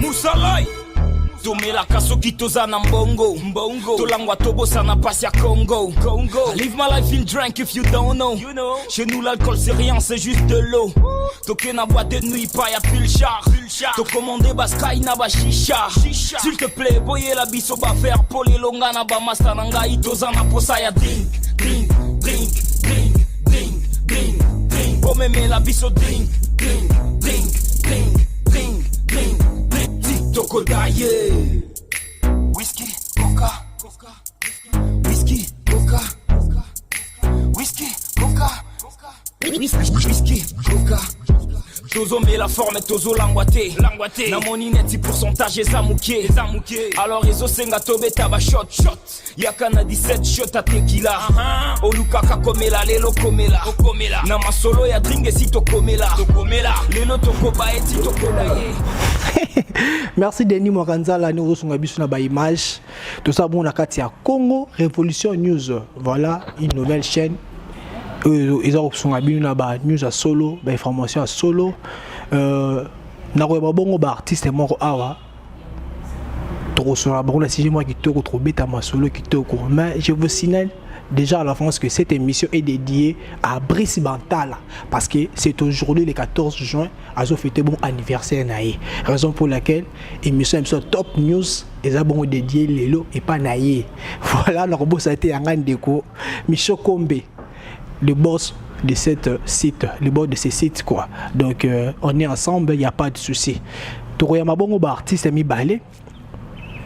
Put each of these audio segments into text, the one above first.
Musalai tomelaka soki toza na mbongo mbongo, tolangwa, tobosana pasi ya Congo Congo. I live my life in drink if you don't know, you know. Chez nous, l'alcool, c'est rien, c'est juste de l'eau. Toke na boîte de nuit pa ya pulchar, tokomande ba sky na ba shisha. S'il te plaît, boyela biso ba verre po lelonga na bamasta na ngai toza na posa ya drink, drink, drink, drink, drink, drink, drink. Bomemela biso drink, drink, drink, drink, drink, drink, drink, tokodaye. Whisky, coca, whisky, coca, whisky, coca, whisky, coca. Tozomela forme, tozolangwa te. Namoni neti pourcentage eza moke, eza moke, alors ezosenga tobeta ba shot shot. Yaka na 17 shot ya tekila. Olukaka komela, lelo komela na masolo ya drink. Esi tokomela lelo, tokoba eti tokola ye. Merci Denis Mwakanzala ni ozosunga biso na ba image. Toza bongo na kati ya Congo Révolution News. Voilà une nouvelle chaîne oyo eza kosunga bino na ba news ya solo, ba information ya solo. Nakoyeba bongo ba artiste moko awa, tokosola bango na sujet moko kitoko, tokobeta masolo kitoko. Mais je vous signale déjà à l'avance que cette émission est dédiée à Brice Bantala parce que c'est aujourd'hui, le 14 juin, azo fêter bon anniversaire na ye, raison pour laquelle émission Top News eza bongo dédié lelo epa na ye. Voilà, nakobosa te yanga ndeko Micho Kombe, le boss de cette site, le boss de ce site quoi. Donc on est ensemble, il n'y a pas de souci. Tokoyamba bongo ba artiste mibale,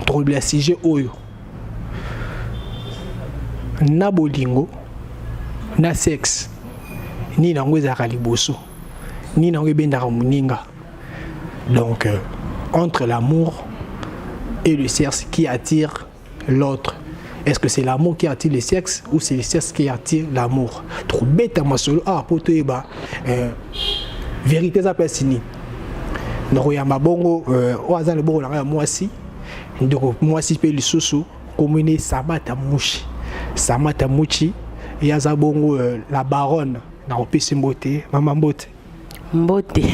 tokolobela sujet oyo na bolingo na sexe, nini yango ezalaka liboso, nini yango ebendaka moninga. Donc entre l'amour et le sexe, qui attire l'autre? Est-ce que c'est l'amour qui attire le sexe ou c'est le sexe qui attire l'amour? Tokobeta masolo awa mpo toyeba vérité eza place nini. Nakoyamba bongo oyo aza loboko na ngai ya mwasi, ndeko mwasi mpe lisusu komini Samata Mushi. Samata Mushi, ye aza bongo la baronne. Nakopesi mbote, mama, mbote. Mbote,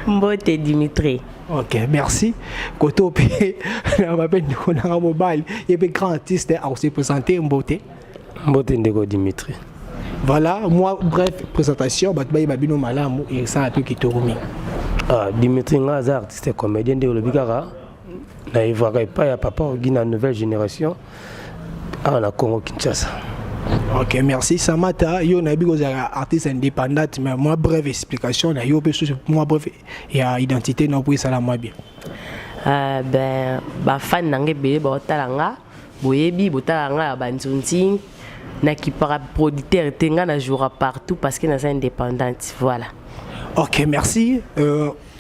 mbote Dimitri. Ok, merci. Koto mpe na mpe ndeko nanga mobali, ye mpe grand artiste, akose présenter. Mbote. Mbote ndeko Dimitri. Voilà, moi, bref présentation, bato bayeba bino malamu, esala mpe kitoko mingi. Ah, Dimitri, nga aza artiste comédien nde olobi kaka na evwaka epai ya papa Ogi na nouvelle génération awa na Congo Kinshasa. Ok, merci. Samata, yo nayebi kozala artiste indépendante, mais moi, brève explication na yo mpe susu, moi, bref ya identité na mpo esala mwa bien. Ben, bafani na nga ebele baotala nga, boyebi, botala nga ya banzonzi, nakipaka producteur te, nga na jouera partout parce que naza indépendante, voilà. Ok, merci.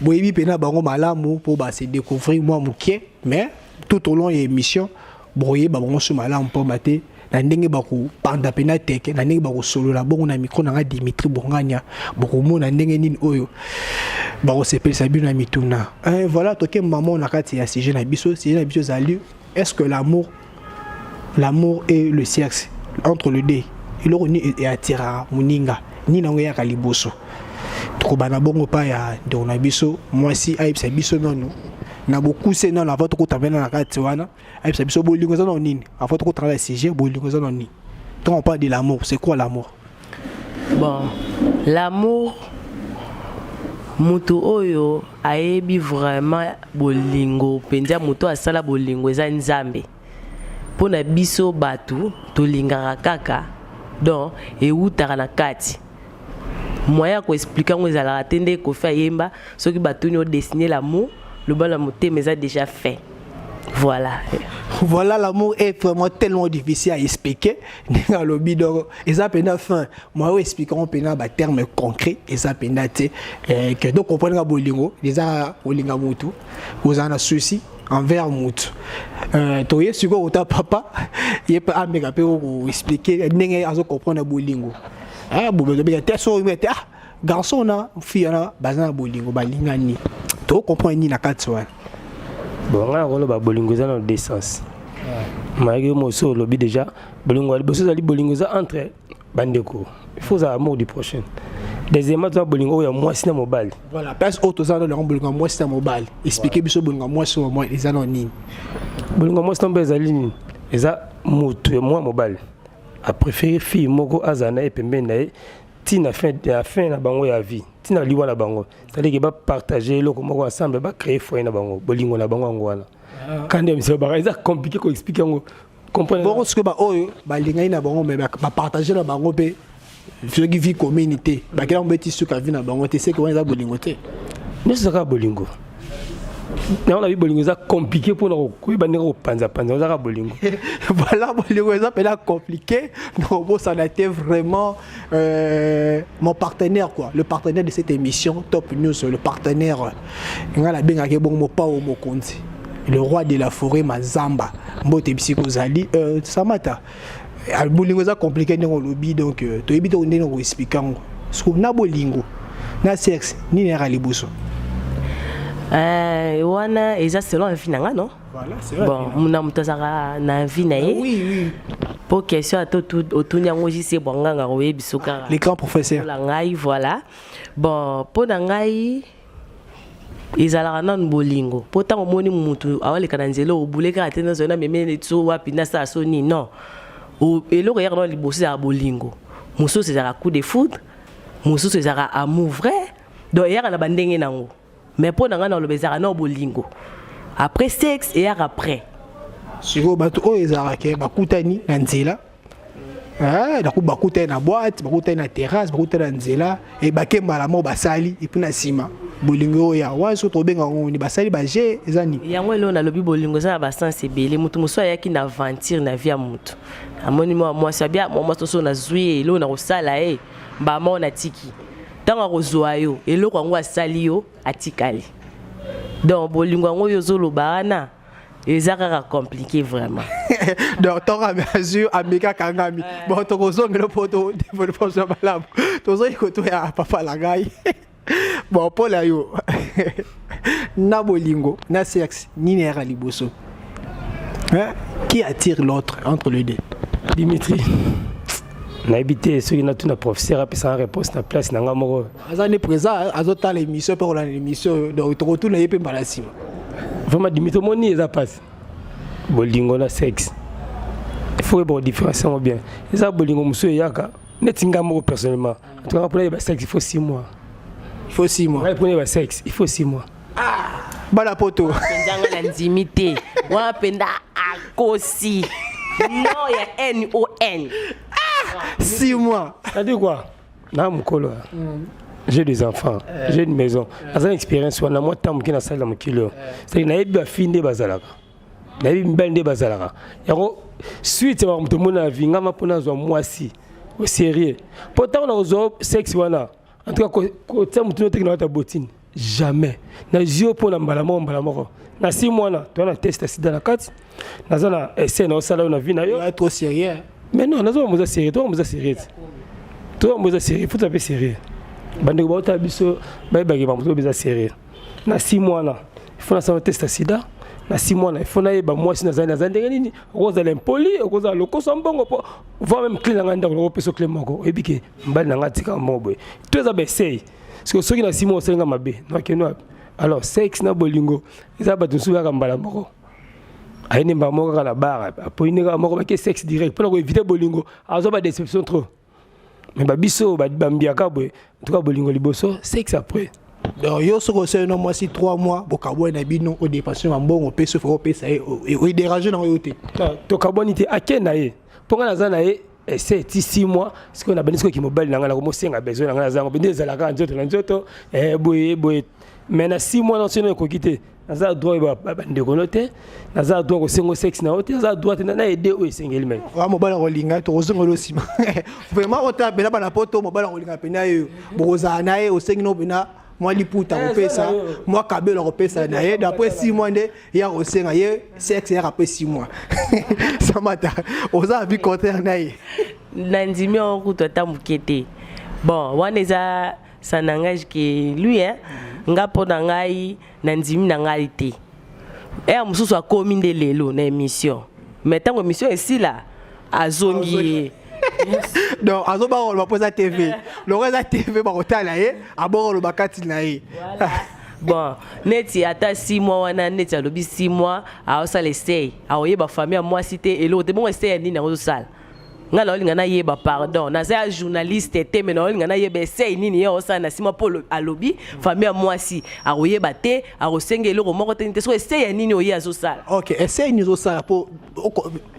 Boyebi mpena bango malamu mpo base découvrir mwa moke, mais tout au long ya émission boyeba bango so malamu, mpo te na ndenge bakopanda mpena teke, na ndenge bakosolola bongo na micro na nga Dimitri Bongania, bokomona ndenge nini oyo bakosepelisa bino na mituna. Voilà, toke mama na kati ya sujet na biso. Sujet na biso ezali: est-ce que l'amour et le sexe, entre le deux, eloko nini eattiraka moninga, nini yango eyaka liboso? Tokobanda bongo pa ya ndeko na biso mwasi, ayebisa biso nano na bokuse nano avant tokota mpena na kati wana. Ayebisa biso bolingo eza nano nini avant tokota na sujet. Bolingo eza nano nini? Quand on parle de l'amour, c'est quoi l'amour? Bon, l'amour, moto oyo ayebi vraiment bolingo mpenza, moto asala bolingo eza Nzambe. Mpo na biso bato tolingaka kaka, donc ewutaka na kati. Moyen ya koexpliquer yango ezalaka te. Nde Kofi ayemba, soki batuni odessiner l'amour, loba na motema, eza déjà fait, voilà. Voilà, l'amour est vraiment tellement difficile à expliquer. Ndenge alobi, donc eza mpenza fin moyen oyo expliquer ngo mpenza baterme concret eza mpenza te. Que donc comprendre nga bolingo eza kolinga motu, kozala na souci envers motu. Toye sikoyo kota papa, ye mpe ameka mpe koexpliquer ndenge azocomprendre bolingo. Bobe te so te, ah, garçon na fille wana baza na bolingo, balingani, tocomprendre nini na kati wana? Bon, ngai nakoloba bolingo eza na deux sens. Mayaki yo moso olobi déjà, bolingo ya liboso ezali bolingo eza entre bandeko, il faut ozala amour du prochain. Deuxièmement, toza bolingo oyo ya mwasi na mobali. Voilà, place oyo toza na yango, bolingo ya mwasi na mobali. Explique biso bolingo ya mwasi na mobali eza na nini? Bolingo ya mwasi na mobali ezali nini? Eza motu ya mwa mobali apréféré fille moko azala na ye pembeni na ye ntina fin ya fin na bango ya vie, ntina liwa na bango, c'est-à-dire ke bapartage eloko moko ensemble, bacréer foyer na bango. Bolingo na bango yango wana. Kandi ya misala baka eza compliqué koexpliquer yango, comprendre. Bongo sikoyo baoyo balingani na bango, mais bapartage na bango mpe soki vie commune te, bakela ngo beti suka vie na bango te, seke wana eza bolingo te? Nyonso eza kaka bolingo. Yango na bi bolingo eza compliqué mpona koyeba ndenge kopanzapanza, eza kaka bolingo. Voilà, bolingo eza mpenza compliqué. Donc bosana te vraiment, mon partenaire quoi, le partenaire de cette émission Top News, le partenaire nga nabengaki bongo Mopao Mokonzi, le roi de la forêt Mazamba. Mbote bisika ozali. Samata, bolingo eza compliqué ndenge olobi, donc toyebi te ndenge koexpliquer yango. Siko na bolingo na sexe, nini yaka liboso? Wana eza selon avis na nga, non? Voilà, c'est vrai. Bon, na moto azalaka na avis na ye. Oui. Mpo question ata otuni yango, jise bwanganga koyebi so kaka. Les grands professeurs. Mpona ngai, voilà, bon, mpo na ngai ezalaka nanu bolingo, mpo ntango omoni mutu awaleka na nzela, obule kaka te, nazali na meme so wapi, nasala so nini, non. Eloko eyaka nano liboso ezalaka bolingo. Mosusu ezalaka coup de foudre, mosusu ezalaka amour vrai, donc eyaka na bandenge nango. Mais mpo na ngai na oloba ezalaka nano bolingo, après sexe eyaka après. Sikoyo bato oyo ezalaka ke bakutani na nzela, bakutani na boîte, bakutani na terrasse, bakutani na nzela e bake mbala moko basali, et puis na nsima bolingo oyo ya wana, soki tobenga yango nini? Basali baje, eza nini? Yango eloko nalobi, bolingo eza na basens ebele. Motu mosusu ayaki na aventure na vie ya motu, amoni mwa mwasi abia, mwa mwasi oso nazwi ye, eloko na kosala ye mbama oyo natiki, ntango akozwa yo eloko yango asali yo, atikali. Donc bolingo yango oyo ozoloba wana eza kaka compliqué vraiment. Donc ntongo azwi, ameki, akangami. Bon, tokozongela mpo todévelopper ya malamu. Tozoyi koto ya papa na ngai. Bon, mpo na yo, na bolingo na sexe, nini eyaka liboso? Hein? Qui attire l'autre entre les deux? Dimitri, nayebi te soki natuna professeur apesanga réponse na place na nga moko. Aza ne présent, azotala émission mpe kolanda émission, donc tokotuna ye mpe mbala nsima. Vraiment, Dimitri, omoni eza mpasi. Bolingo na sexe, il faut oyeba différence yango bien. Eza bolingo mosusu eyaka neti nga moko personnellement, en tout cas mpona yeba sexe, il faut 6 mois. Il faut 6 mois? Ngai, mpona yeba sexe, il faut 6 mois. Bana poto. Mpenza nga na ndimi te wana, mpenza akosi, non ya non. 6 mois? C'est-à-dire quoi? Na mokolo, j'ai des enfants, j'ai une maison, naza na expérience wana. Mwa ntango moke nasalela mokili oyo, c'est-à-dire nayebi bafille nde bazalaka, nayebi mibali nde bazalaka. Yango suite ya makambo tomoni na vie, ngama mpo nazwa mwasi au sérieux, mpo ntango nakozwa sexe wana, en tout cas kotia motu noteki na wata botine, jamais. Nazwi yo mpo na mbala moko, mbala moko na si mwana toza na test ya sida na kati, naza na essai na osala oyo na vie na yo. Ouais, trop sérieux. Mais non, naza moza sérieux, toza moza sérieux te, toza moza sérieux, faut mpe sérieux. Bandeko baotala biso bayebaki bango to eza sérieux. Na 6 mois na il faut nasala test ya sida. Na 6 mois na il faut nayeba mwasi nazali, naza ndenge nini. Okozala impoli, okozala lokoso ya mbongo, po voire même clé na ngai ndako nakopesa clé moko, oyebi ke mobali na ngai atika mbongo boye. To eza baessai, parce que soki na 6 mois osalinga mabe, nakende wapi? Alors sexe na bolingo eza bato mosusu kaka mbala moko ayeni, mbala moko kaka na bar, apoyini kaka moko, bake sexe direct mpona koéviter bolingo, azwa badéception trop. Mais babiso bambiaka boye, en tout cas bolingo liboso, sexe après. Donc yo, soki osali no mwasi 3 mois, bokabwani na bino, odépenser bambongo, opesi, ofaka opesa ye, odéranger nango yo te? Tokabwani te, ake na ye, mpo ngai naza na ye ese ti 6 mois. Sikoyo nabandi sikoyo kimobali na ngai, nakomosenga besoin na ngai, naza yango nde ezalaka nzoto na nzoto, boye boye. Mais na 6 mois nasono ekoki te. Naza droit oyeba bandeko no te, naza droit kosenga sexe na yo te, naza droit te na aide oyo esengeli me. Wa mobali akolinga, tokozongela nsima. Vraiment, otala mpena bana poto, mobali akolinga mpena ye, bokozala na ye, osengi no mpena mwa liputa kopesa, mwa kabelo akopesa na ye. D'après 6 mois nde ya kosenga ye sexe, yaka après 6 mois. Samata, oza avis contraire na ye? Nandimi yango kutu ata moke te. Bon, wana eza, ça n'engage que lui, hein. Nga, mpo na ngai, nandimi na ngai te. Ere mosusu akomi nde lelo na émission, mais ntango émission esila, azongi ye. Donc azobaka koloba mpo eza TV. Loko eza TV, bakotala ye, aboka koloba kati na ye. Bon, neti ata 6 mois wana, neti alobi 6 mois aosala essai, aoyeba famille ya mwasi te, eloko te. Bongo essai ya nini yango ozosala? Ngai naolinga nayeba, pardon, naza ya journaliste te, me naolinga nayeba essai nini ye aosala na 6 mois, mpo alobi famille ya mwasi akoyeba te, akosenga eloko moko te te. Soki essai ya nini oye azosala? Ok, essai nini ozosala mpo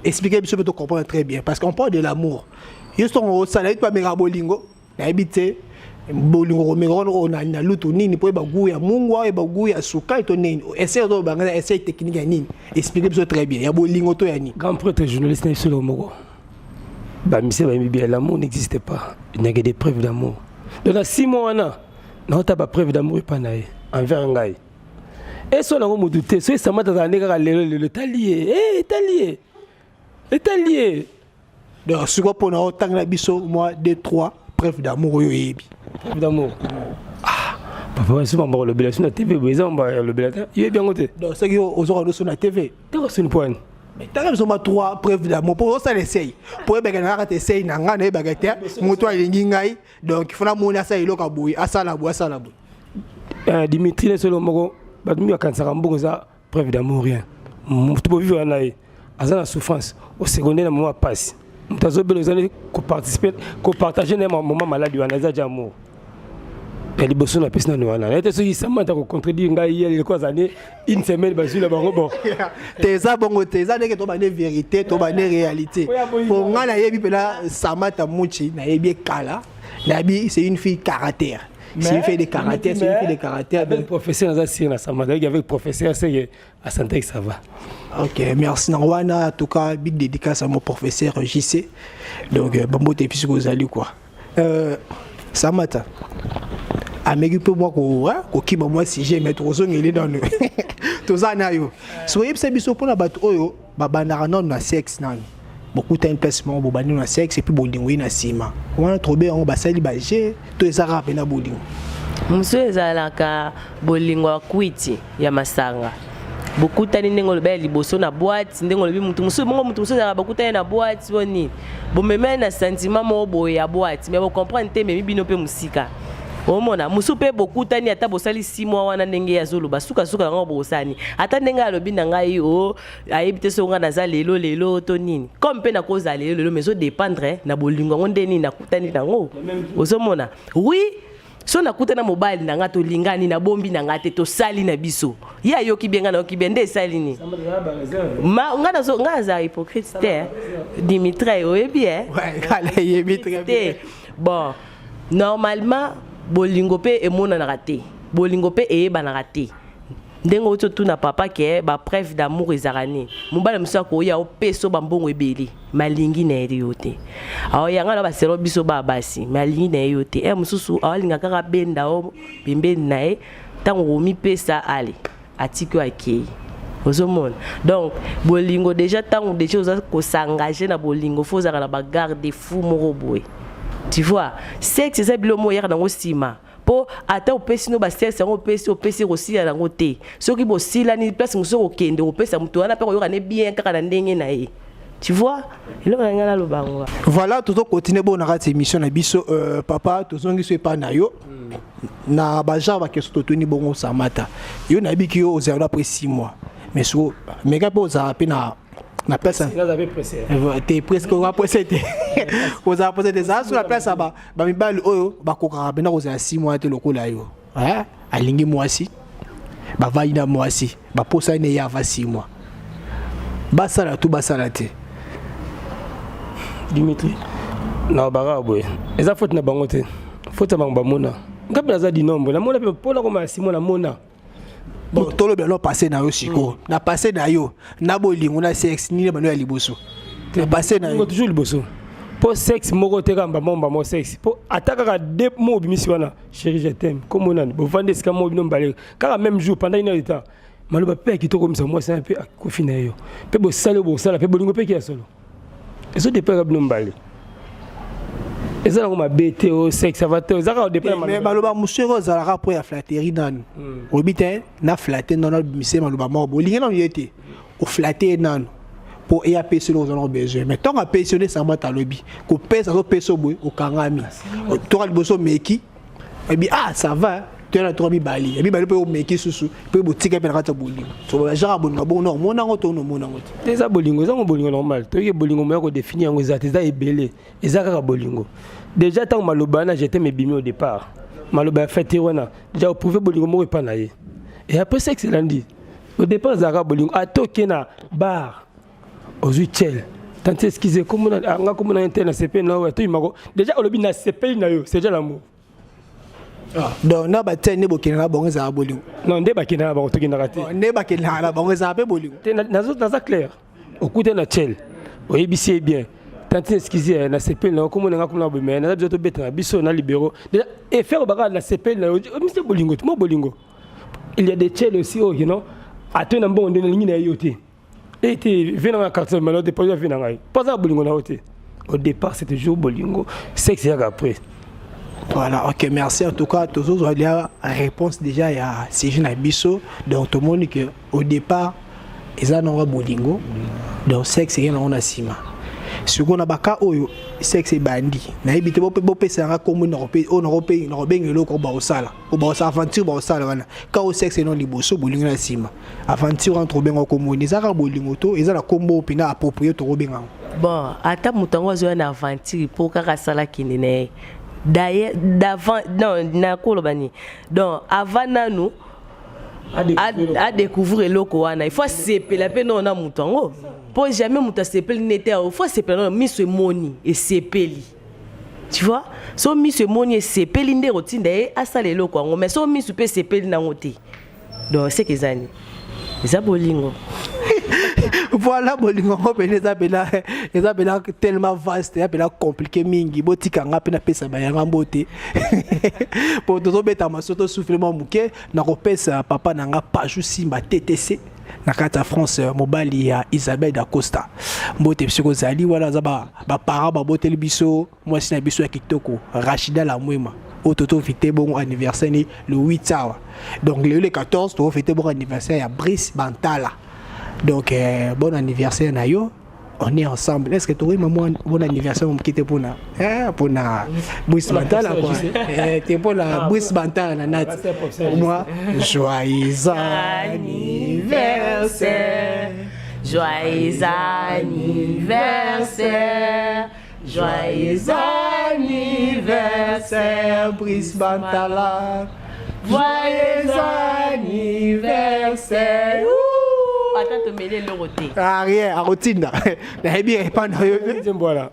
expliquer biso mpe tocomprendre très bien, parce qu'on parle de l'amour. Yo songo osala ye, bameka bolingo, nayebi te bolingo komeka wana oyo na lutu nini, mpo oyeba goût ya mungwa, oyeba goût ya sukali to nini. Essai ozobanga, essai technique ya nini? Expliquer biso très bien, ya bolingo to ya nini? Grand prêtre journaliste na biso moko, bamise bayembi bien: l'amour n'existe pas, il n'y a que des preuves d'amour. Donc na 6 mois wana, naota bapreuve d'amour epa na ye envers ngai. Eso nango motu te. So esamata azala nde kaka lelo lelo, etali ye, etali ye, etali ye. Donc sikoyo, mpona otangela biso mwa 2 3 preuve d'amour oyo oyebi. Preuve d'amour? Ah papa, so mambo kolobela so na TV boye, eza mambo ya lobela te, yoyebi yango te. Donc soki ozoka so na TV. Ntango soni po wani. Mais tanga biso ma trois preuve d'amour mpo osala essai, mpo oyebaka na kaka te essai na ngai, nayebaka te moto alingi ngai. Donc faut namoni asala eloko ya boye, asala boye, asala boye. Dimitri, ne solo moko, bato mingi bakanisaka mbongo eza preuve d'amour. Rien. Moto bovivre na ye aza na souffrance, oseconde na moment ya pasi, moto azobela, oza koparticipe, kopartage na ye moment maladi wana, eza ja amour ya liboso. Napesi nano wana, naye te soki Samata kocontredire ngai. Ye leko azali une semaine, bazwi na bango. Bon. Te, eza bongo te, eza ndenge tobande vérité, tobande réalité. Po ngai nayebi mpena Samata Muchi, nayebi ekala, nayebi c'est une fille caractère, c'est une fille de caractère, c'est une fille de caractère. Avec professeur, naza sûr na Samata, avec professeur, c'est que asante que ça va. Ok, merci na wana. En tout cas, big dédicace à mon professeur JC. Donc bambote puisque ozali quoi. Samata ameki mpe mwa kokima mwa sujet, mais tokozongeli nano. Toza na yo. So oyebisa biso, mpona bato oyo babandaka nano na sexe, nano bokutani place moko, bobandi na sexe et puis bolingo ye na nsima wana, tobe yango basali baje to eza kaka mpena bolingo? Mosusu ezalaka bolingo ya kwiti ya masanga. Bokutani ndenge olobi ya liboso na boîte, ndenge olobi mutu mosusu bongo, mutu mosusu ezalaka bokutani na boîte, boni bomemani na sentiment moko boye ya boîte, mais bocomprendre te, ememi bino mpe mosika. Omona mosusu mpe bokutani, ata bosali 6 mois wana, ndenge ye azoloba, sukasuka yango bosani. Ata ndenge alobi na ngai o ayebi te soki ngai naza lelo lelo to nini, comme mpe nakozala lelo lelo, mais ezodépendre na bolingo yango nde nini nakutani nango. Ozomona, oui, so nakutana mobali na nga, tolingani, nabombi na nga te, tosali na biso, ye ayoki bien, nga nayoki bien, nde esali nini? Nga naza hypocrite te, Dimitri, oyebi. Yebi très te. Bon, normalement bolingo mpe emonanaka te, bolingo mpe eyebanaka te. Ndenge outi otuna papa ke bapreuve d'amour ezalaka nini, mobali mosusu akoya opesa bambongo ebele, malingi na ye yo te. Aoyanga na baselo biso baa basi, malingi na ye yo te. E mosusu aolinga kaka benda o pembeni na ye, ntango omipesa, ale atiki oyo, akei. Ozomona, donc bolingo déjà, ntango déjà oza kosengage na bolingo, faut ozalaka na bagarde fou moko boye, tu vois. Sexe eza biloko moko oyaka nango nsima, mpo ata opesi no basexe yango, opesi, opesi, kosila yango te. Soki bosilani, place mosusu okokende kopesa moto wana mpe koyoka ne bien kaka na ndenge na ye, tu vois. Eloko na ngai naloba yango. Voilà, tozokontinue bongo na kati ya émission na biso. Papa, tozongi so epai na yo na bagenre baquestion totuni bongo. Samata, yo nayebiki yo ozala après 6 mois, mais siko meka mpe ozala mpe na place te, presque oza pressé te, ozala pressé te. Ezala so na place ya bamibali oyo bakokaka mpena kozala 6 mois te lokola yo. Alingi mwasi, bavandi na mwasi, baposani ye ava 6 mois, basala to basala te? Dimitri, na baka boye, eza faute na bango te, faute ya bango bamona. Nga mpe naza dinombre, namona mpe mpona koma ya 6 mois, namona. Bon, tolobela no passé na yo sikoyo. Na passé na yo, na bolingo na sexe, nini bano ya liboso na passé na yo? Toujours liboso, mpo sexe moko te kaka mbamo mbamo sexe, mpo ata kaka de mo obimisi wana: "Chéri, je t'aime." Kombo nani? Bovandi esika moko bino mibale kaka même jour pendant une heure de temps, maloba mpe ya kitoko, komisa mwasi wana mpe akofi na yo, mpe bosali oyo bosala, mpe bolingo mpe ki ya solo. Ezodépendre bino mibale. Eza nango mabe te o sexe ava te, eza kaka dépend. Mais maloba mosusu eko ozalaka mpo ya flatterie nanu, oyebi te, na flatte nanu, abimise maloba moko bolingi nanu ye te, oflatte ye nanu. mpo eya apesi eloko oza nango besoin. Mais ntango apesi yo nde Samata alobi kopesa, azopesa yo boye, okangami toka liboso, omeki ebi, ah, ça va. Toya na toka mibale ya mibale mpe omeki susu mpe botika mpe na kati ya bolingo. So bagenre ya bolingo bongo na omona yango to omona yango te? Eza bolingo, eza ngo bolingo normal. Toyoki bolingo moya kodéfinir yango eza te, eza ebele, eza kaka bolingo. Déjà ntango maloba wana je t'aime ebimi au départ, maloba ya fête wana, déjà oprouve bolingo moko epa na ye. Et après, sexe elandi. Au départ ezalaka bolingo. Ata oke na bar, ozwi tiel, tanti, excuse, komona nga, komona ye te, na sepeli na yo, toyimako. Déjà olobi na sepeli na yo, c'est déjà l'amour. Ah, donc na batie nde bokende na bango ezala bolingo? Non, nde bakendaka na bango, tokendaka te. Nde bakendaka na bango ezala mpe bolingo? Te, naza clair. Okuta na tiel, oyebisi ye bien: tanti, excuse, na sepeli na yo, komona nga, komona boye, mais naza biso tobeta na biso na libéro. Déjà effaire baka na sepeli na yo, mise bolingo te, mo bolingo. Il y a des tiels aussi oyo you know ate na mbongo nde nalingi na ye yo te, ete vie na ngai quartier malo te, po vie na ngai mpo aza bolingo na yo te. Au départ, c'est toujours bolingo, sexe eyaka après. Voilà, ok, merci. En tout cas, tozozwa lia réponse déjà ya sujet na biso. Donc tomoni que au départ eza nango bolingo, donc sexe eye nango na nsima. Sikoyo na baka oyo sexe ebandi, nayebi te, bopesa yanga kombo oyo nakobenga eloko oyo baosala, oyo baosala aventure, baosala wana ka oyo sexe eno liboso, bolingo na nsima. Aventure wana tokobenga kombo nini? Eza kaka bolingo to eza na kombo oyo mpena approprié tokobenga yango? Bon, ata moto yango azoya na aventure mpo kaka asalaki na ye d'ailleurs d'avant, non, nakoloba nini? Donc avant nanu adécouvrir eloko wana, il faut asepela mpe nao na moto yango, mpo jamais moto asepeli nete awo. Faut asepela nano, miso emoni, esepeli, tu vois? So miso emoni, esepeli, nde kotinda ye asala eloko yango. Mais so miso mpe esepeli nango te, donc seke eza nini? Eza bolingo. Voilà, bolingo yango pene eza pena tellement vaste, eza pena compliqué mingi. Botika nga mpe napesa bayanga mbote po tozobeta maso, tosouffle mwa moke. Nakopesa papa na nga Paju Simba TTC na kati ya France, mobali ya Isabelle Dacosta, mbote. Biso kozali wana aza baparent baboteli biso mwasi na biso ya kitoko Rachida Lamwema, oyo totofêter bongo anniversaire ni le 8 awa. Donc lelo le 14 tokofêter bongo anniversaire ya Brice Bantala. Donc bon anniversaire na yo, on est ensemble. Est ce que tokoyeba mwa bon anniversaire moke te mpona Brice Bantala quoi? Te, mpona Brice Bantala na nati moi, joyeux anniversaire, joyeux anniversaire, joyeux anniversaire Brice Bantala, joyeux anniversaire. Ata tomeli eloko te. Ah, rien akotinda, nayebi epa na yo. Nzembo wana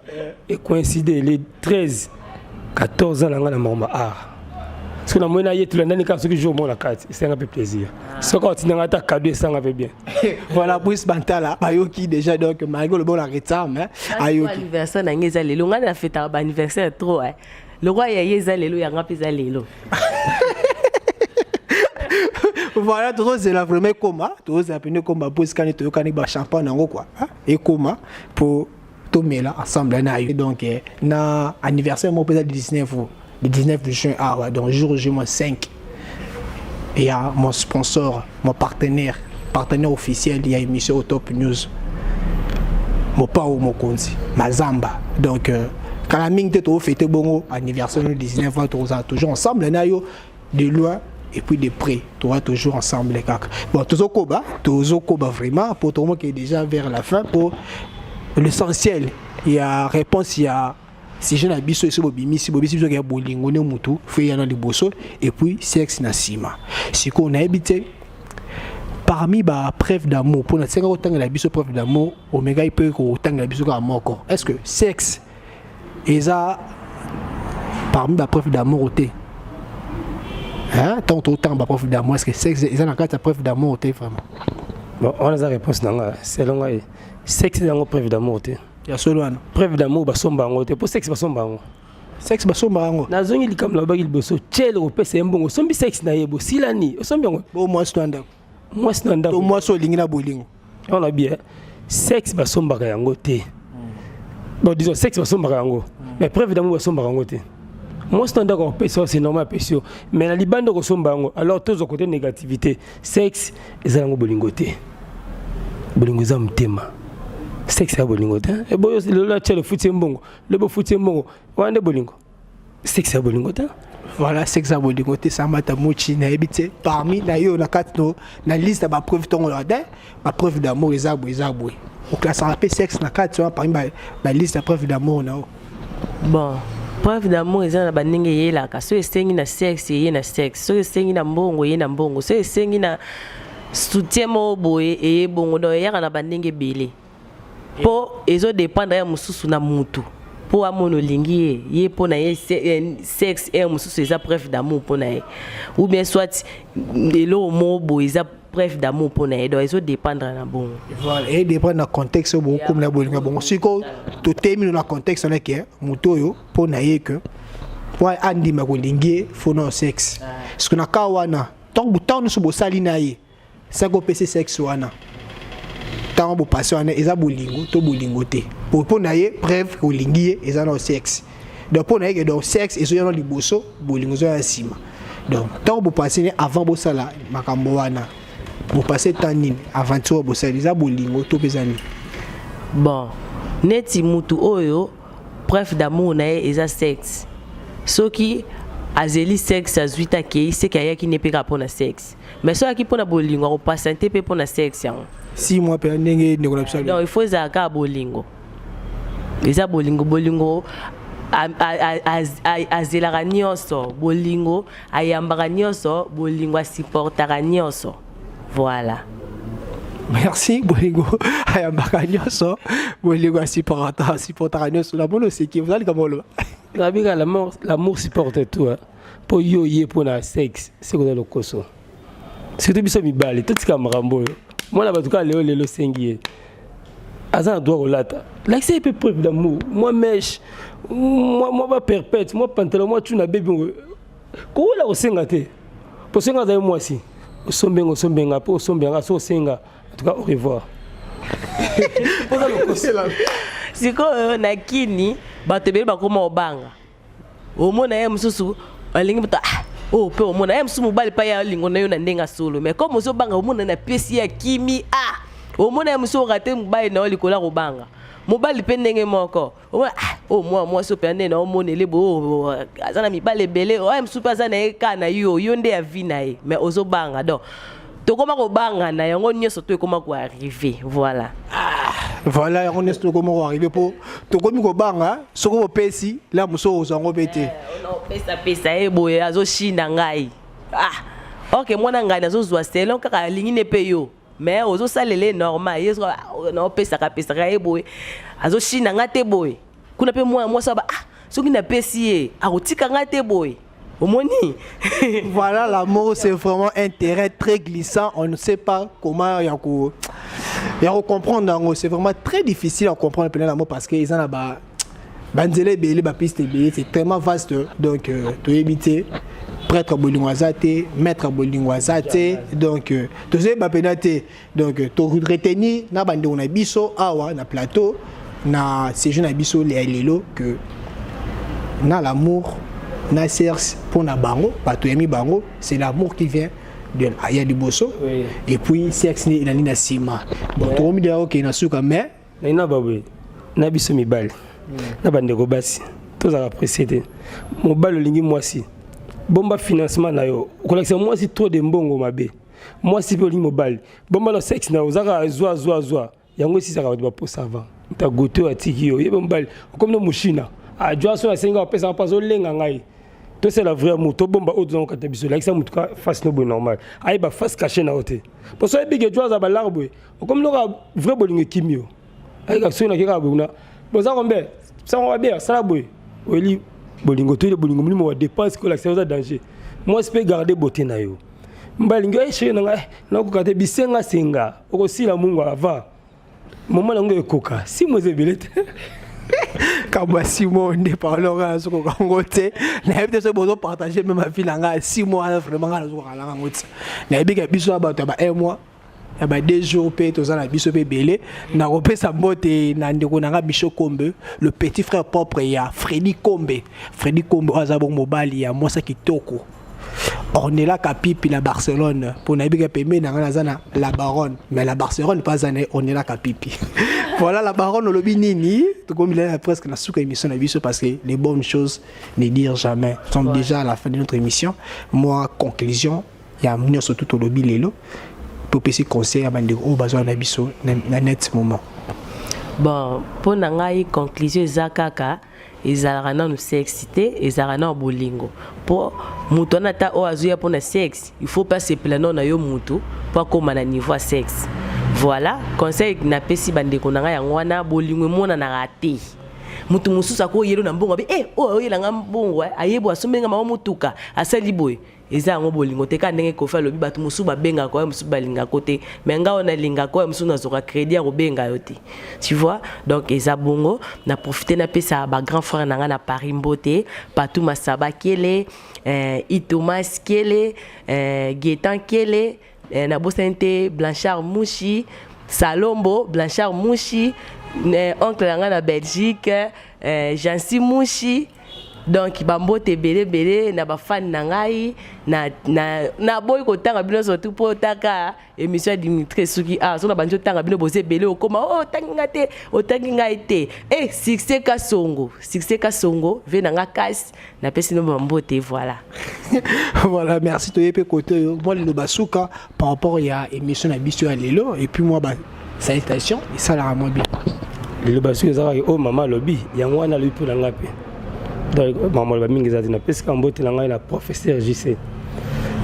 ecoïncide le 13 14 ans na ngai na makambo art. Soki namoni na ye, tolandani kaka. Soki jour moko na kati esanga mpe plaisir, soki otindanga ata cadeau, esanga mpe bien. Voilà, Brice Bantala ayoki déjà. Donc malgré le bon la retard, mais ayoki. Anniversaire na ngai eza lelo. Ngai na fêtaka baanniversaire trop. Lokwa ya ye eza lelo, yanga mpe eza lelo. Voilà, tozozela vraiment ekoma, tozozela pene ekoma po esikani toyokani bachampagne yango quoi, ekoma po tomela ensemble na yo. Donc na anniversaire moko mpe eza 19, le 19 juin awa, donc jour J moins 5. Et ya mon sponsor, mon partenaire, partenaire officiel ya émission au Top News, Mopao Mokonzi Mazamba. Donc kala mingi te tofêter bongo anniversaire no 19 ans. Tozala toujours ensemble na yo de loin et puis de près, toza toujours ensemble kaka. Bon, tozokoba, tozokoba vraiment po tomoke déjà vers la fin. Po l'essentiel ya réponse ya sujet na biso esi bobimisi, bobisi biso ya bolingo nde mutu fe ya na liboso et puis sexe na nsima. Sikoyo nayebi te, parmi bapreuve d'amour, mpona tika kotangela biso preuve d'amour, omekai mpe kotangela biso kaka moko. Est ce que sexe eza parmi bapreuve d'amour te? Ntango totanga bapreuve d'amour, est ce que sexe eza na kati ya preuve d'amour te vraiment? Bon, wana eza réponse na nga. Selon ngai, sexe eza yango preuve d'amour te. Ya solo wana? Preuve d'amour basomba yango te, mpo sexe basomba yango. Sexe basomba yango? Nazongi likambo nalobaki liboso: tiele kopesa ye mbongo, osombi sexe na ye, bosilani, osombi yango. Bo mwasi to ndako. Mwasi na ndako. To mwasi olingi na bolingo. Wana bien, sexe basombaka yango te. Bon, disons sexe basombaka yango, mais preuve d'amour basombaka yango te. Mwasi na ndako akopesa yo, c'est normal, apesi yo, mais na libanda okosomba yango. Alors tozwa côté négativité, sexe eza yango bolingo te. Bolingo eza motema. Sexe ya bolingo te. Eboyo lelo atia lofuti ye mbongo, lobi ofuti ye mbongo, wana nde bolingo? Sexe ya bolingo te. Voilà, sexe ya bolingo te. Samata Mochi, nayebi te, parmi na yo na kati no na liste ya bapreuve ntongo na te, bapreuve d'amour eza boye, eza boye, oklasaka mpe sexe na kati wana parmi baliste ya preuve d'amour na yo? Bon, preuve d'amour eza na bandenge eyelaka. Soki esengi na sexe, eye na sexe. Soki esengi na mbongo, eye na mbongo. Soki esengi na soutien moko boye, eye bongo. Donc eyaka na bandenge ebele, mpo ezodépendre ya mosusu na mutu, mpo amona olingi ye. Ye mpo na ye sexe ere mosusu eza preuve d'amour mpo na ye, ou bien soit eloko moko boye eza preuve d'amour mpo na ye. Donc ezodépendre na bongo. Voilà, edépendre na contexte oyo bokomi na bolingo bongo. Sikoyo totemi na contexte wana ke moto oyo mpo na ye ke po andima kolingi ye, faut na sexe. Parce que na ka wana, ntango ntango nyonso bosali na ye, saki opesi sexe wana, ntango bopase wana, eza bolingo to bolingo te? Mpo na ye, preuve olingi ye eza na sexe. Donc mpo na ye ke donc sexe ezoya na liboso, bolingo ezoya na nsima. Donc ntango bopase ne, avant bosala makambo wana, bopase temps nini, aventure oyo bosali eza bolingo to mpe eza nini? Bon, neti mutu oyo preuve d'amour na ye eza sexe, soki azeli sexe, azwi te, akei, seke ayaki ne mpe kaka mpo na sexe. Mais soki ayaki mpo na bolingo, akopasa te mpe mpo na sexe yango. 6 mois mpe ndenge ndeko na biso alobi. Donc il faut ezala kaka bolingo, eza bolingo. Bolingo azelaka nyonso, bolingo ayambaka nyonso, bolingo asupportaka nyonso. Voilà. Merci. Bolingo ayambaka nyonso, bolingo asupportaka nyonso. Namoni oseki, ozali kama oloba. Nabika, l'amour supporte tout, hein. Mpo yo ye mpo na sexe, seke oza lokoso. Surtout biso mibali, totika makambo oyo. Mwana bato kaka lelo lelo osengi ye, aza na droit kolata. Lakisa ye mpe preuve d'amour, mwa mèche, mwa baperpète, mwa pantalon, mwa tuna bebi. Kowela kosenga te, po senga azali mwasi, osombenga, osombenga mpo osombenga so osenga. En tout cas, au revoir. Oza lokoso. Sikoyo na kini, bato ebele bakoma obanga. Omona ye mosusu alingi moto, ah, oyo mpe omona ye mosusu mobali mpa ye alingo na yo na ndenge asolo, mais comme ozobanga, omona na pesi ye, akimi. Ah, omona ye mosusu orate mobali na yo likolo ya kobanga. Mobali mpe ndenge moko, omona, ah, oyo mwana mwasi oyo mpenza nde na omonele boye, oyo aza na mibali ebele, oyo mosusu mpe aza na ye kaka na yo, yo nde ya vie na ye, mais ozobanga. Donc tokoma kobangana, yango nyonso to ekoma koarrive. Voilà. Voilà, yango nyonso tokoma koarrive, mpo tokomi kobanga soki bopesi la mosusu, ozwa yango mpe te. Opesapesa ye boye, azoshinda ngai. Ah, ok, mwana ngai nazozwa selon kaka alingi ne mpe yo, mais ozosalela ye normal. Ye soki opesaka pesaka ye boye, azoshinda nga te boye. Kuna mpe mwana mwasi aba, ah, soki napesi ye, akotika nga te boye. Omoni. Voilà, l'amour, c'est vraiment un terrain très glissant. On ne sait pas comment il y a il y a comprendre yango. C'est vraiment très difficile à comprendre peut l'amour, parce que ils en ba banzela ebele, bapiste ebele, c'est tellement vaste. Donc toyebi te, prêtre bolingo aza te, maître bolingo aza te. Donc tozoyeba mpena te. Donc toretenir na bandeko na biso awa na plateau, na séjour na biso ya lelo, que na l'amour na sexe, mpo na bango bato yami bango, c'est l'amour qui vient de ya liboso. Et puis sexe nde elandi na nsima. Bon, tokomi deya okende na suka, mais Naina baboye na biso mibali na bandeko basi, tozalaka pressé te. Mobali olingi mwasi, bomba financement na yo. Okolakisa mwasi trop de mbongo, mabe. Mwasi mpe olingi mobali, bomba na sexe na yo. Ozaka zwa zwa zwa, yango esisaka bato baposa avant. Moto agote oyo atiki yo, oyeba mobali okomi na moshina ajwa so nasengi apesaka mpo azolenga ngai. Tosala vrai amour, tobomba oyo tozango kati na biso. Lakisa motu ka face no boye normal, ayeba face caché na yo te. Mpo so oyebike jwa aza balare boye, okomi noka vrai bolingo ekimi yo. Ayeka soki nake kaka boye kuna, boza combien, sango babia sala boye, oyeli bolingo, toyeli bolingo molimo wa dépense kolakisa oza danger. Mwasi mpe garde beauté na yo. Mobali lingi chéri na ngai, nakoka te bisengasenga, okosila mungu avant moment nango ekoka. Simo eza ebele te. Kambo 6 mois nde parole nga nazokoka yango te. Nayebi te soki bozopartage même avis na ngai. 6 mois wana, vraiment ngai nazokoka nanga yango te. Nayebi ke biso ya bato ya ba un mois, ya ba 2 jours mpe toza na biso mpe ebele. Nakopesa mbote na ndeko na nga Micho Kombe, le petit frère propre ya Fredi Kombe. Fredi Kombe oyo aza bongo mobali ya mwasi kitoko Ornella Kapipi na Barcelone, mpo nayebi ke pembeni na ngai naza na la baronne, mais la Barcelone mpe aza na ye Ornella Kapipi. Voilà, la baronne olobi nini? Tokomi là presque na suka émission na biso, parce que les bonnes choses ne durent jamais. Nous sommes déjà à la fin de notre émission. Moi, conclusion ya nyonso tout olobi lelo, topesi conseil ya bandeko oyo bazwa na biso na net moment. Bon, mpo na ngai, conclusion eza kaka: ezalaka nanu sexe te, ezalaka nano bolingo. Mpo moto wana, ata oyo azoya mpo na sexe, il faut mpe asepela nano na yo motu mpo akóma na niveau ya sexe. Voilà, conseil napesi bandeko na ngai yango wana. Bolingo emonanaka te. Moto mosusu akoyela na mbongo, abe e oyo aoyelanga mbongo, ayebi asombelinga mama motuka, asali boye, eza yango bolingo te. Kaka ndenge Kofi alobi, bato mosusu babengaka oyo, mosusu balingako te, mais ngai oyo nalingaka oyo, mosusu nazwaka crédit ya kobenga yo te, tu vois. Donc eza bongo. Na profite napesa bagrand frère na ngai na Paris mbote: Patou Masaba Kele, Itomas Kele, Gaetan Kele, nabosani te Blanchard Mushi, Salombo Blanchard Mushi, oncle na ngai na Belgique, Jansi Mushi. Donc bambote ebele ebele na bafani na ngai. Naboyi kotanga bino surtout mpo otaka émission ya Dimitri soki ah so na bandi otanga bino, boza ebele, okóma o otangi ngai te, otangi ngai te. E Succès Kasongo, Succès Kasongo ve na nga kasi napesi no bambote. Voilà. Voilà, merci. Toye mpe kote oyo, mwa liloba suka par rapport ya émission na biso ya lelo, et puis mwa ba salutation esalaka mwa bien. Liloba soki eza kaka oyo mama alobi, yango wana alobi mpo na ngai mpe. Donc mama aloba mingi eza te. Napesika mbote na ngai na professeur JC.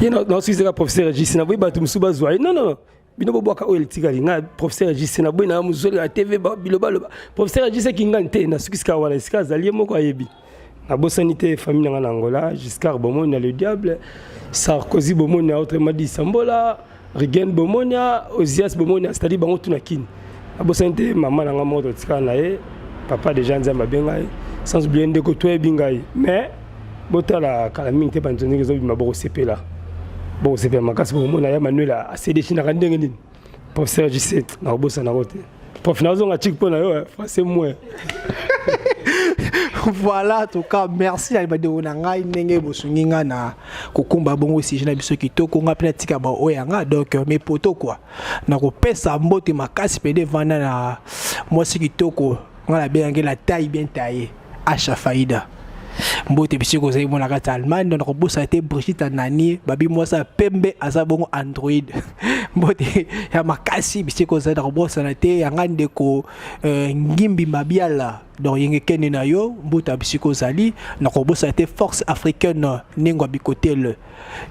Ye nasukisaka professeur JC, naboyi bato mosusu bazwa ye. Non, non, bino bobwaka oyo etikali. Ngai professeur JC, naboyi na mozoli na TV bilobaloba. Professeur JC kingani te, nasukisika wana. Esika azali, ye moko ayebi. Nabosani te famille na ngai na Angola: Giscard Bomoni na le diable, Sarkozy Bomoni, autrement dit Sambola Rigen Bomonia, Ozias Bomonia, c'est-à-dire bango tuna kini. Nabosani te mama na ngai moko totikala na ye, papa déjà Nzambe abenga ye. Sans oublier ndeko toyebi ngai. Mais botala kala mingi te, banzo ndenge ezobima, bokosepela, bokosepela makasi. Bokomona ya Manuel asedeshinaka ndenge nini. Professeur JC, nakobosana yango te. Prof, nazonga chik mpo na yo, français moins. Voilà, en tout cas merci na bandeko na ngai ndenge bosungi nga na kokumba bongo sujet na biso kitoko. Nga mpe natika baoyo yanga. Donc mes poto quoi, nakopesa mbote makasi pede vanda na mwasi kitoko nga nabengange la taille bien taillée, Asha Faida. Mbote bisiko ozali mona kati ya Allemagne. Donc nakobosana te Brigitte Ananie babi, mwasi ya pembe, aza bongo Android. Mbote ya makasi bisiko ozali. Nakobosana te yanga ndeko Ngimbi Mabiala. Donc yenge kende na yo, mbuta bisiko ozali. Nakobosana te Force Africaine Nengo ya Bikotele,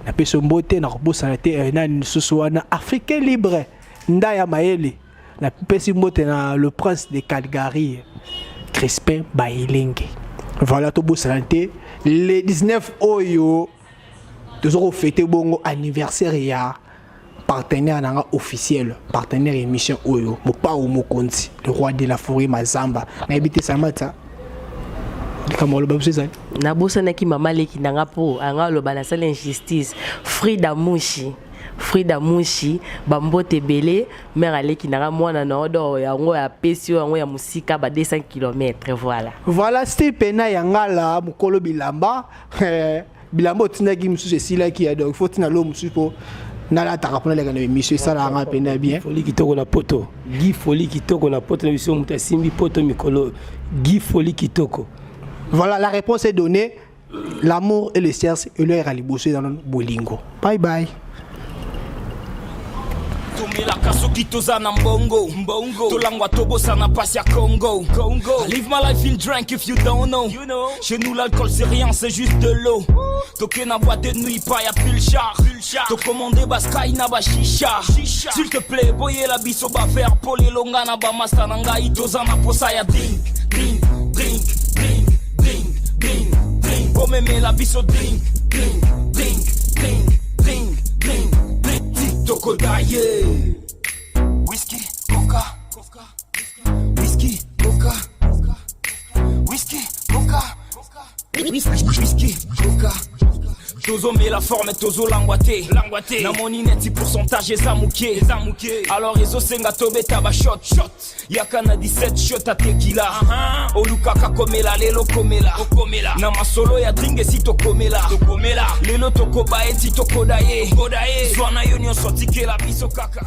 napesi mbote. Nakobosana te nani lisusu wana, Africain Libre Nda ya Mayele. Napesi mbote na le prince de Calgary, Crispin Bailenge. Voilà, tobosana te le 19 oyo toza kofêter bongo anniversaire ya partenaire nanga officiel, partenaire émission oyo, Mopao Mokonzi, le roi de la forêt Mazamba. Nayebi te, Samata, likambo oloba biso ezali? Nabosanaki mama leki nanga mpo anga aloba nasala injustice. Frida Mushi, Frida Mushi, bambote ebele. Mare aleki nanga mwana na odo yango apesi oyo yango ya mosika ba 200 km. Voilà. Voilà, style pena ya ngala mokolo bilamba, bilamba otindaki mosusu esilaki ya, donc il faut tina lo mosusu mpo nalataka mpona leka na émission, esalaka nga mpena bien. Foli kitoko na poto, Gi Foli kitoko na poto na biso, moto asimbi poto mikolo, Gi Foli kitoko. Voilà, la réponse est donnée. L'amour et le sexe, eloko ya liboso eza nano bolingo. Bye bye. Tomelaka soki toza na mbongo mbongo, tolangwa, tobosana pasi ya Congo Congo. I live my life in drink if you don't know. Chez nous, l'alcool, c'est rien, c'est juste de l'eau. Toke na boîte de nuit pa ya pulchar, tokomande basky na bashisha. S'il te plaît, boyela biso baverre po lelonga na bamasta na ngai toza na posa ya drink, drink, drink, drink, drink, drink, drink. Bomemela biso drink, drink, drink, drink, drink, drink, drink, tokodaye. Whisky, coca, whisky, coca, whisky, coca, whisky, coca. Tozomela forme, tozolangwa te. Namoni neti pourcentage eza moke, alors ezosenga tobeta bashot. Yaka na 17 shot atekila. Olukaka komela lelo, komela na masolo ya drink. Esi tokomela lelo, tokoba eti tokoda ye. Zwa na yo nyonso, tikela biso kaka.